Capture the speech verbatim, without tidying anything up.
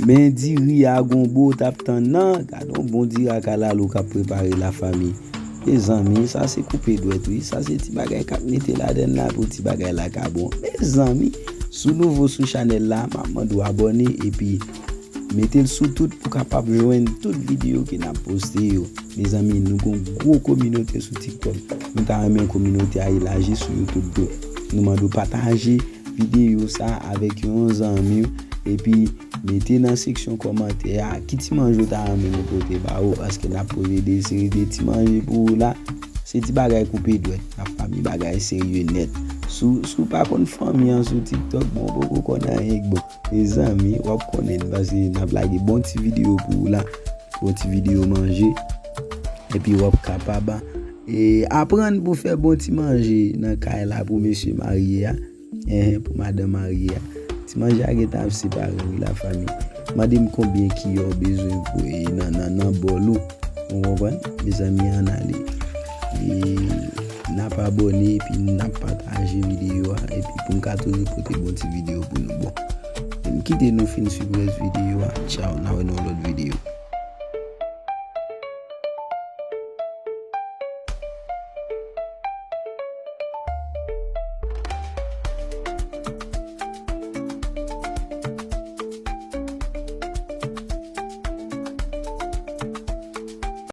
Men diri a gonbo w t ap tann nan, gade yon bon diri a kalalou k ap prepare lafanmi. Mezanmi, sa se koupe dwèt wi, sa se ti bagay k ap mete ladann la pou ti bagay la ka bon. Mezanmi, si w nouvo sou chanèl la, m ap mande w abòne epi mete l sou tout pou w kapab jwenn tout videyo ke n ap poste yo. Mezanmi, nou gon gwo kominote sou TikTok. Nou ta renmen kominote a elaji sou YouTube tou. Nou mande w pataje videyo sa avèk yon zanmi w epi mete nan seksyon kòmantè a ki ti manje w ta renmen nou pote ba ou, paske n ap pote de seri de ti manje pou ou la. Se ti bagay koupe dwèt, lafanmi, bagay serye nèt. Si w, si w pa konn fanmi an sou TikTok, bon, ou poko konn anyen k bon. Mezanmi, w ap konnen l, paske n ap lage bon ti videyo pou ou la, bon ti videyo manje, epi w ap kapab, e, aprann pou fè bon ti manje nan kay la pou mesye marye a. Enhen, pou madanm marye a. Ti manje a gentan ap separe wi, lafanmi. Mande m konbyen kiyè w bezwen pou, e, nan, nan, nan bòl ou. Ou konprann? Mezanmi, ann ale. E, n ap abòne epi n ap pataje videyo a epi pou n ka toujou pote bon ti videyo pou nou. Bon, m kite nou fin swiv rès videyo a. Tchaw, n a wè nan yon lòt videyo.